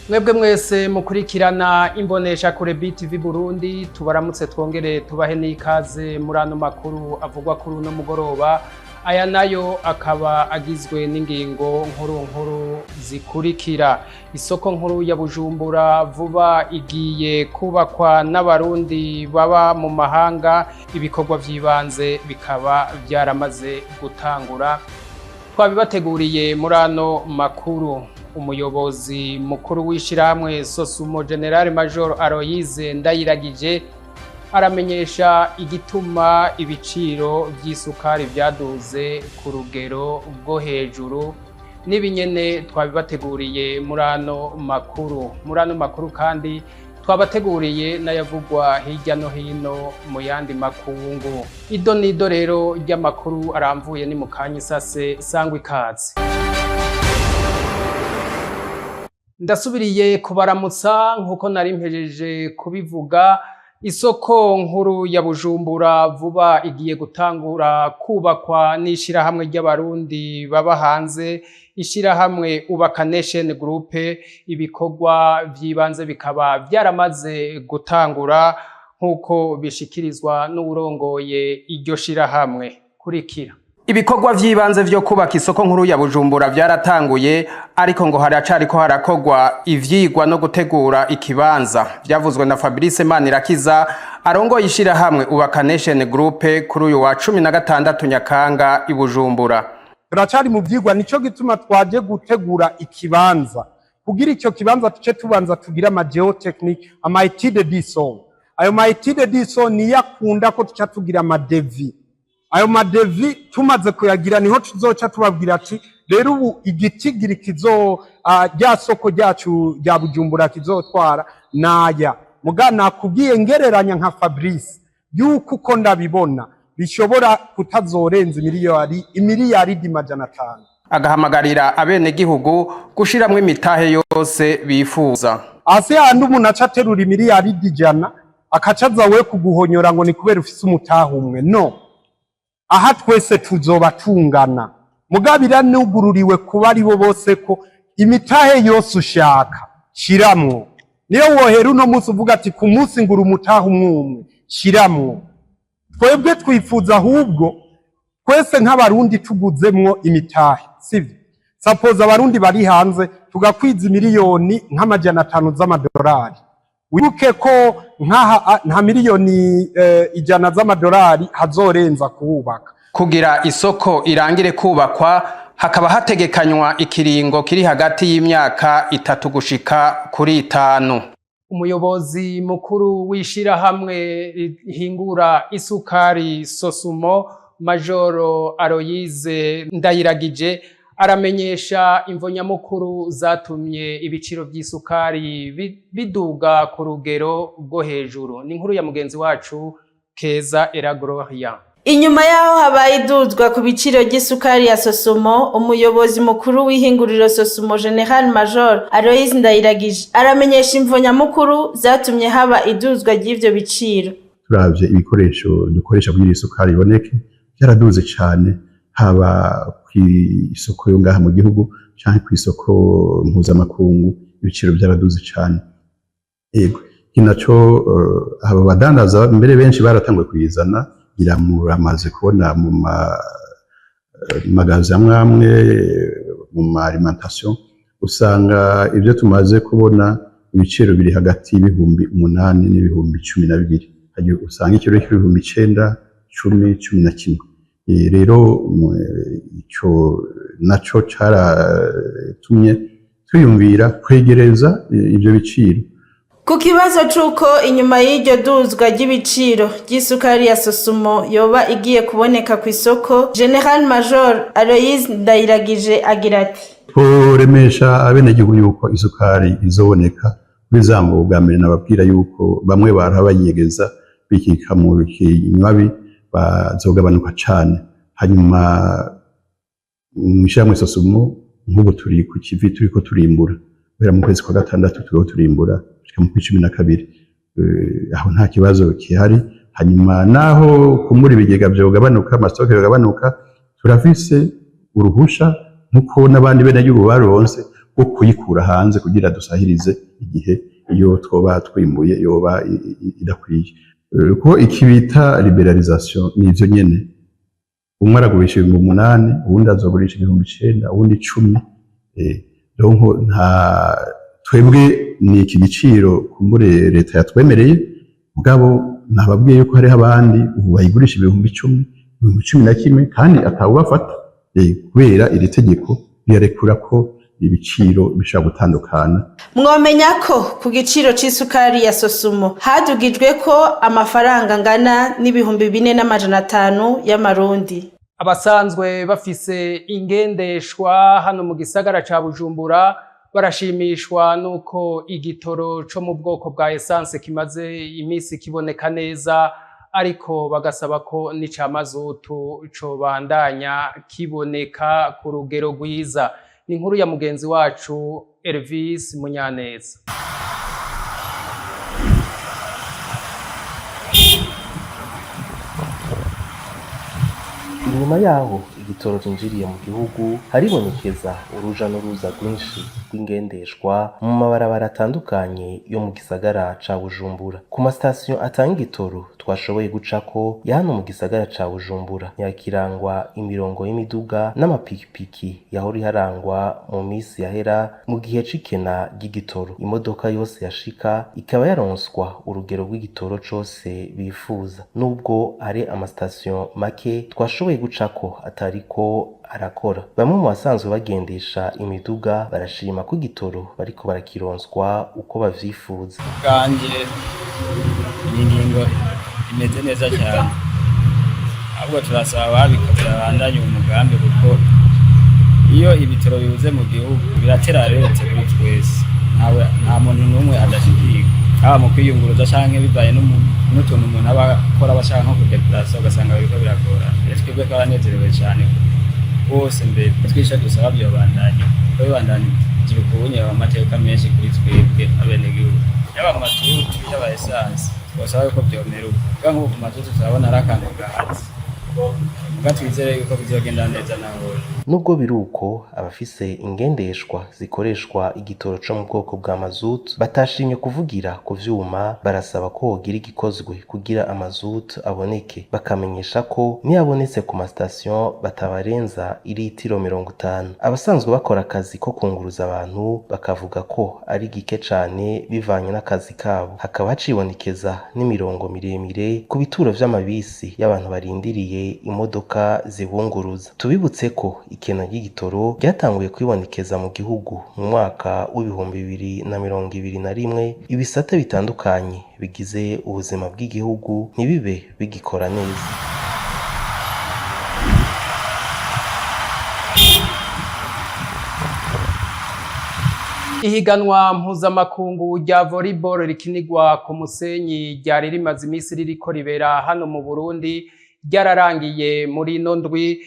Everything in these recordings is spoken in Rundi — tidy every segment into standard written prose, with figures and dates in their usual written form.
Mwebwe mwese mukurikirana imbonesha kure BTV Burundi, tubaramutse, twongere tubahe n'ikaze muri ano makuru avugwa kuri uno mugoroba. Aya nayo akaba agizwe n'ingingo nkuru nkuru zikurikira: isoko nkuru ya Bujumbura vuba igiye kubakwa n'Abarundi baba mu mahanga, ibikorwa vy'ibanze bikaba vyaramaze gutangura. Twabibateguriye muri ano makuru. Umuyobozi mukuru w'ishirahamwe Sosumo, Général Major Aloyse Ndayiragije, aramenyesha igituma ibiciro vy'isukari vyaduze ku rugero rwo hejuru. N'ibinyene twabibateguriye muri ano makuru. Muri ano makuru kandi twabateguriye n'ayavugwa hirya no hino mu yandi makungu. Ido nido rero ry'amakuru aramvuye ni mu kanya isase. Sangwa ikaze. Ndasubiriye kubaramutsa. Nk'uko nari mpejeje kubivuga, isoko nkuru ya Bujumbura vuba igiye gutangura kubakwa n'ishirahamwe ry'Abarundi baba hanze, ishirahamwe Ubaka Nation Group. Ibikorwa vy'ibanze bikaba vyaramaze gutangura, nk'uko bishikirizwa n'uwurongoye iryo shirahamwe. Kurikira. Ibikorwa vy'ibanze vyo kubaka isoko nkuru ya Bujumbura vyaratanguye, ariko ngo haracariko harakorwa ivyigwa no gutegura ikibanza. Vyavuzwe na Fabrice Manirakiza, arongoye ishirahamwe Ubaka Nation Group, kuri uyu wa 16 Nyakanga i Bujumbura. Turacari mu vyigwa, nico gituma twaje gutegura ikibanza, kugira ico kibanza tuce tubanza tugire ama géotechnique, ama étude du sol. Ayo ma étude du sol niyo akunda ko tuca tugira ama devis. Ayo ma devis tumaze kuyagira, niho tuzoca tubabwira ati rero ubu igitigiri kizo rya soko ryacu rya Bujumbura kizotwara naya. Muga nakubwiye ngereranya nka Fabrice yuko uko ndabibona bishobora kutazorenza imiliyaridi 500. Agahamagarira abenegihugu gushiramwo imitahe yose bifuza. Hasi handi umuntu aca aterura imiliyaridi 100, akaca aza we kuguhonyora ngo ni kubera ufise umutahe umwe. No aha twese tuzoba tungana, mugabo iranugururiwe kuba ari bo bose, ko imitahe yose ushaka shiramwo. Niyo wohera uno munsi uvuga ati ku munsi ngura umutahe umwe umwe, shiramwo. Twebwe twifuza ahubwo twese nk'Abarundi tuguzemwo imitahe, sivyo? Suppose Abarundi bari hanze tugakwiza miliyoni nk'500 z'amadolari, wibuke ko nkaha nta miliyoni 100 z'amadolari hazorenza kuwubaka. Kugira isoko irangire kubakwa, hakaba hategekanywa ikiringo kiri hagati y'imyaka 3 gushika kuri 5. Umuyobozi mukuru w'ishirahamwe rihingura isukari Sosumo, Majoro Aloyse Ndayiragije, aramenyesha imvo nyamukuru zatumye ibiciro vy'isukari biduga ku rugero rwo hejuru. Ni inkuru ya mugenzi wacu Keza Era Gloria. Inyuma yaho habaye iduzwa ku biciro ry'isukari ya Sosumo, umuyobozi mukuru w'ihinguriro Sosumo, Général Major Aloys Ndayiragije, aramenyesha imvo nyamukuru zatumye haba iduzwa ry'ivyo biciro. Turavye ibikoresho dukoresha kugira isukari iboneke, byaraduze cane, haba kw'isoko yo ngaha mu gihugu canke kw'isoko mpuzamakungu, ibiciro byaraduze cane. Yego, iki naco aba badandaza mbere benshi baratanguye kuyizana, muramaze kubona mu magazi amwe amwe, mu ma alimentation, usanga ibyo tumaze kubona ibiciro biri hagati y'8,000 n'12,000. Hagiye usanga ikiro k'ibihumbi 9, 10, 11. Rero ico naco caratumye twiyumvira kwegereza ivyo biciro. Ku kibazo c'uko inyuma y'iryo duzwa ry'ibiciro ry'isukari ya Sosumo yoba igiye kuboneka kw'isoko, Général Major Aloys Ndayiragije agira ati: Tworemesha abenegihugu yuko isukari izoboneka kuri za mvo. Bwa mbere nababwira yuko bamwe bara bayiyegeza bikika mu kinywabi bazogabanuka cane. Hanyuma mw'ishirahamwe Sosumo nk'ubu turi ku kivi, turiko turimbura guhera mu kwezi kwa gatandatu, turiko turimbura gushika mu kw'icumi na kabiri. Aho nta kibazo gihari. Hanyuma naho kumura ibigega vyogabanuka, ama stocks yogabanuka, turafise uruhusha nkuko n'abandi benegihugu baronse. bwo kuyikura hanze kugira dusahirize igihe iyo twoba twimbuye yoba idakwiye. Kuko iki bita libéralisation ni ivyo nyene: umwe aragurisha 8000, uwundi azogurisha 9000, uwundi 10. Donc nta twebwe ni iki giciro kumbure leta yatwemereye, mugabo nababwiye yuko hariho abandi ubu bayigurisha 10,000, 11,000, kandi atawubafata, kubera iri tegeko rirarekura ko ibiciro bishobora gutandukana. Mwomenya ko ku giciro c'isukari ya Sosumo hadugijwe ko amafaranga angana n'4500 y'amarundi. Abasanzwe bafise ingendeshwa hano mu gisagara ca Bujumbura barashimishwa nuko igitoro co mu bwoko bwa essence kimaze imisi kiboneka neza, ariko bagasaba ko n'ica mazutu cobandanya kiboneka ku rugero rwiza. Ni inkuru ya mugenzi wacu Elvis Munyaneza. Inyuma yaho igitoro cinjiriye mu gihugu, haribonekeza uruja n'uruza rwinshi rw'ingendeshwa mu mabarabara atandukanye yo mu gisagara ca Bujumbura. Ku masitasiyo atanga igitoro twashoboye gucako ya hano mu gisagara ca Bujumbura, ntihakirangwa imirongo y'imiduga n'amapikipiki yahora iharangwa mu misi yahera mu gihe c'ikena ry'igitoro. Imodoka yose yashika ikaba yaronswa urugero rw'igitoro cose bifuza, nubwo hari amasitasiyo make twashoboye gucako atariko arakora. Bamwe mu basanzwe bagendesha imiduga barashima ko igitoro bariko barakironswa uko bavyifuza. Bwanjye iyi ngingo imeze neza cyane, ahubwo turasaba ababikoze babandanye uwo mugambi, kuko iyo ibitoro bibuze mu gihugu biratera leta kuri twese. Ntawe, nta muntu n'umwe adashikirwa, haba mu kwiyunguruza canke bivaye n'utuntu umuntu aba akora, aba ashaka nko kudeplasa, ugasanga biriko biragorana. Rero twebwe twaranezerewe cane bose. Mbere twisha dusaba vyobandanya, kuko bibandanije ubunye amateka menshi kuri twebwe abenegihugu, yaba mazutu yaba essence, twosaba yuko vyomera uko. Kuko nk'ubu ku mazutu turabona ari akantu gahatse, muga twizere yuko bizogenda neza nahone. Nubwo biruko, abafise ingendeshwa zikoreshwa igitoro co mu bwoko bwa mazutu batashimye kuvugira ku vyuma, barasaba ko hogira igikozwe kugira amazutu aboneke, bakamenyesha ko niyabonetse ku masitasiyo batabarenza iritiro 50. Abasanzwe bakora akazi ko kunguruza abantu bakavuga ko ari gike cane bivanye n'akazi kabo. Hakaba hacibonekeza n'imirongo miremire ku bituro vy'amabisi y'abantu barindiriye imodoka zibunguruza. Tubibutse ko ikena ry'igitoro ryatanguye kwibonekeza mu gihugu mu mwaka w'2021, ibisate bitandukanye bigize ubuzima bw'igihugu ntibibe bigikora neza. Ihiganwa mpuzamakungu rya volleyball rikinirwa ku musenyi ryari rimaze iminsi ririko ribera hano mu Burundi ryararangiye muri ino ndwi.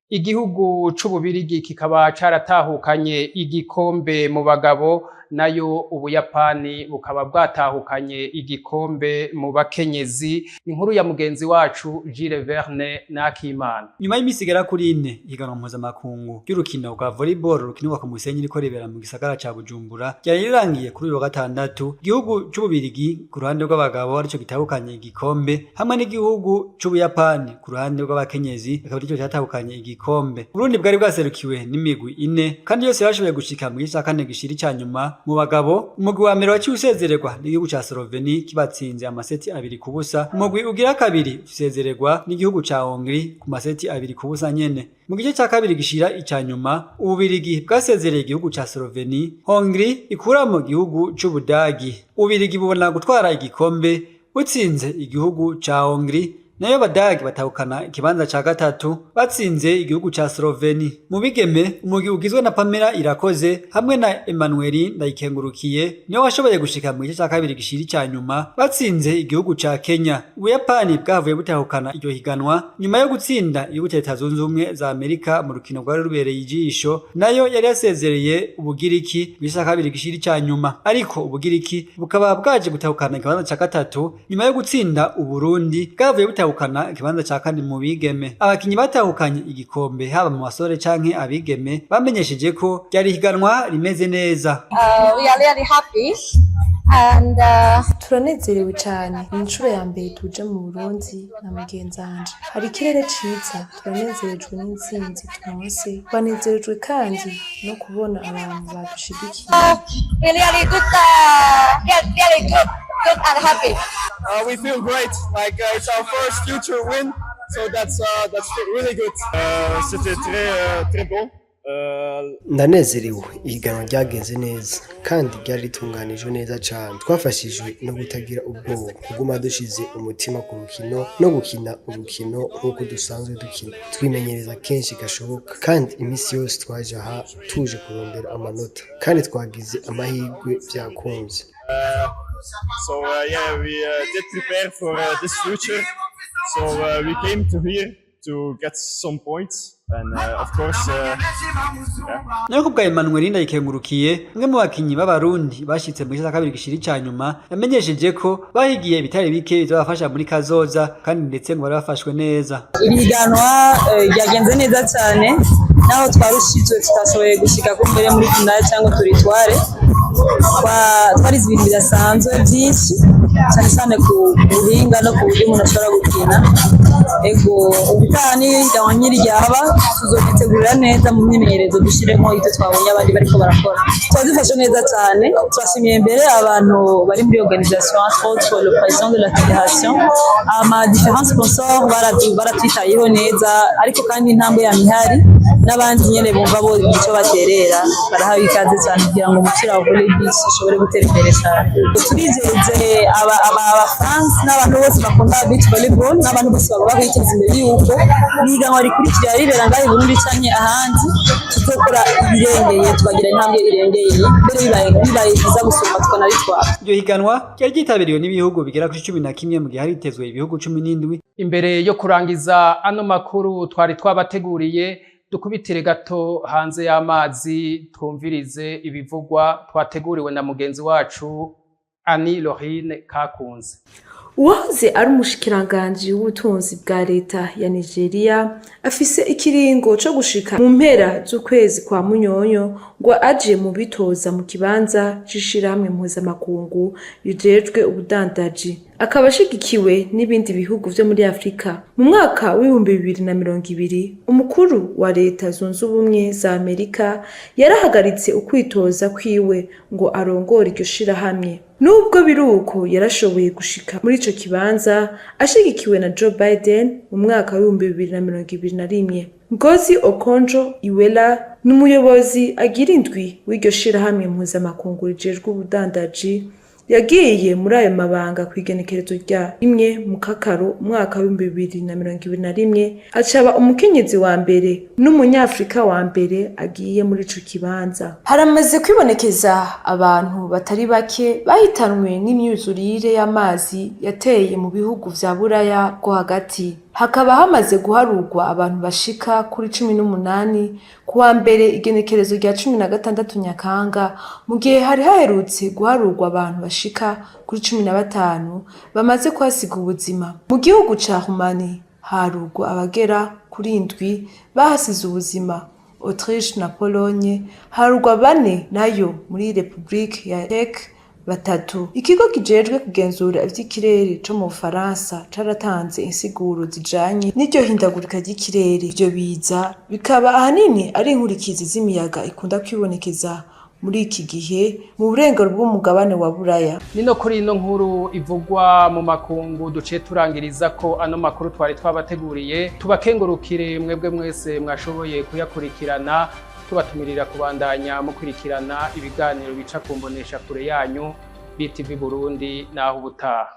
Igihugu c'Ububirigi kikaba caratahukanye igikombe mu bagabo, nayo Ubuyapani bukaba bwatahukanye igikombe mu bakenyezi. Inkuru ya mugenzi wacu Gilles Verne Nakimana. Nyuma y'imisi igera kuri ine ihiganwa mpuzamakungu ry'urukino rwa volleyball rukinirwa ku musenyi riko ribera mu gisagara ca Bujumbura ryari rirangiye kuri uyu wa gatandatu, igihugu c'Ububirigi ku ruhande rw'abagabo arico gitahukanye igikombe, hamwe n'igihugu c'Ubuyapani ku ruhande rw'abakenyezi akaba arico catahukanye igikombe. Uburundi bwari bwaserukiwe n'imigwi ine, kandi yose yarashoboye gushika mu gice ca kane gishira ica nyuma. Mu bagabo, umugwi wa mbere waciye usezererwa n'igihugu ca Sloveni kibatsinze amaseti 2-0. Umugwi ugira kabiri usezererwa n'igihugu ca Hongrie ku maseti 2-0 nyene. Mu gice ca kabiri gishira ica nyuma, Ububirigi bwasezereye igihugu ca Sloveni, Hongrie ikuramo igihugu c'Ubudagi. Ububirigi bubona gutwara igikombe butsinze igihugu ca Hongrie, nayo Badagi batahukana ikibanza ca gatatu batsinze igihugu ca Sloveni. Mu bigeme, umugwi ugizwe na Pamela Irakoze hamwe na Emmanuel Ndayikengurukiye niwe washoboye gushika mu gice ca kabiri gishira ica nyuma batsinze igihugu ca Kenya. Ubuyapani bwavuye butahukana iryo higanwa nyuma yo gutsinda igihugu ca Leta Zunze Ubumwe za Amerika mu rukino rwari rubereye ijisho, nayo yari yasezereye Ubugiriki mu gice ca kabiri gishira ica nyuma, ariko Ubugiriki bukaba bwaje gutahukana ikibanza ca gatatu nyuma yo gutsinda Uburundi bwavuye butahukana gitahukana ikibanza ca kane mu bigeme. Abakinyi batahukanye igikombe haba mu basore canke abigeme bamenyesheje ko ryari higanwa rimeze neza. We are really happy and Turanezerewe cyane, ni inshuro ya mbere tuje mu Burundi na mugenzanje. Hari ikirere ciza, turanezerejwe n'intsinzi turonse, twanezerejwe kandi no kubona abantu badushigikiye. Really good, really good, good and happy. We feel great. Like it's our first future win, so that's really good. C'était très très bon. Ndanezerewe, ihiganwa ryagenze neza kandi ryari ritunganijwe neza cyane. Twafashijwe no kutagira ubwoba, kuguma dushize umutima ku rukino no gukina urukino nk'uko dusanzwe dukina. Twimenyereza kenshi gashoboka kandi iminsi yose twaje aha tuje kurondera amanota, kandi twagize amahirwe byakunze. So yeah, we did prepare for this future. So we came to here to get some points, and of course, yeah. Nayo kubwa Emmanuel Ndayikengurukiye, umwe mu bakinyi b'Abarundi bashitse mu gice cya kabiri gishiri ca nyuma, yamenyesheje ko bahigiye ibitari bike bizobafasha muri kazoza, kandi ndetse ngo bari bafashwe neza. Iri higanwa ryagenze neza cyane, naho twarushijwe tutashoboye gushika ku mbere muri finale cyangwa turitware. Twarize ibintu bidasanzwe byinshi, cyane cyane ku buhinga no ku buryo umuntu ashobora gukina. Ego, ubutaha n'ihiganwa nk'iri ryaba, tuzogitegurira neza mu myimenyerezo, dushyiremo ibyo twabonye abandi bariko barakora. Tuba dufashe neza cyane, turashimiye mbere abantu bari muri organisation, entre autres le président de la fédération, ama différents sponsors baratwitayeho neza. Ariko kandi intambwe yama ihari, n'abandi nyene bumva bo icyo baterera barahawe ikaze cyane kugira ngo umupira wa volley beach ushobore gutera imbere cyane. Turizeze aba fans n'abantu bose bakunda beach volleyball n'abantu bose bagomba kwiteza imbere yuko ihiganwa rikurikira ribera ngaho i Burundi canke ahandi, tuzokora ibirengeye, tukagira intambwe irengeye iyi mbere, bibaye byiza gusumba tukanabitwara. Iryo higanwa ryari ryitabiriwe n'ibihugu bigera kuri 11 mu gihe haritezwe ibihugu 17. Imbere yo kurangiza ano makuru twari twabateguriye, dukubitire gato hanze y'amazi, twumvirize ibivugwa twateguriwe na mugenzi wacu Annie Lorine Kakunze. Uwahoze ari umushikiranganji w'ubutunzi bwa leta ya Nigeria afise ikiringo co gushika mu mpera z'ukwezi kwa Munyonyo ngo aje mu bitoza mu kibanza c'ishirahamwe mpuzamakungu rijejwe ubudandaji, akaba ashigikiwe n'ibindi bihugu vyo muri Afrika. Mu mwaka w'2020, umukuru wa Leta Zunze Ubumwe za Amerika yarahagaritse ukwitoza kwiwe ngo arongore iryo shirahamwe. Nubwo biruko, yarashoboye gushika muri ico kibanza ashigikiwe na Joe Biden mu mwaka w'2021. Ngozi Okonjo Iweala ni umuyobozi agira indwi w'iryo shirahamwe mpuzamakungu rijejwe ubudandaji. Yagiye muri ayo mabanga kw'igenekerezo rya 1 Mukakaro umwaka w'2021, acaba umukenyezi wa mbere n'umunyafrika wa mbere agiye muri ico kibanza. Haramaze kwibonekeza abantu batari bake bahitanwe n'imyuzurire y'amazi yateye mu bihugu vya Buraya bwo hagati, hakaba hamaze guharurwa abantu bashika kuri 18 kuwa mbere igenekerezo rya 16 Nyakanga, mu gihe hari haherutse guharurwa abantu bashika kuri 15 bamaze kuhasiga ubuzima. Mu gihugu ca Rumani harurwa abagera kuri indwi bahasize ubuzima, Autriche na Pologne harurwa bane, nayo muri Republique ya Czech batatu. Ikigo kijejwe kugenzura ivy'ikirere co mu Bufaransa caratanze insiguro zijanye n'iryo hindagurika ry'ikirere. Ivyo biza bikaba ahanini ari inkurikizi z'imiyaga ikunda kwibonekeza muri iki gihe mu burengero bw'umugabane wa Buraya. Nino kuri ino nkuru ivugwa mu makungu duciye turangiriza ko ano makuru twari twabateguriye. Tubakengurukire mwebwe mwese mwashoboye kuyakurikirana, tubatumirira kubandanya mukurikirana ibiganiro bica ku mbonesha kure yanyu BTV Burundi. Naho ubutaha.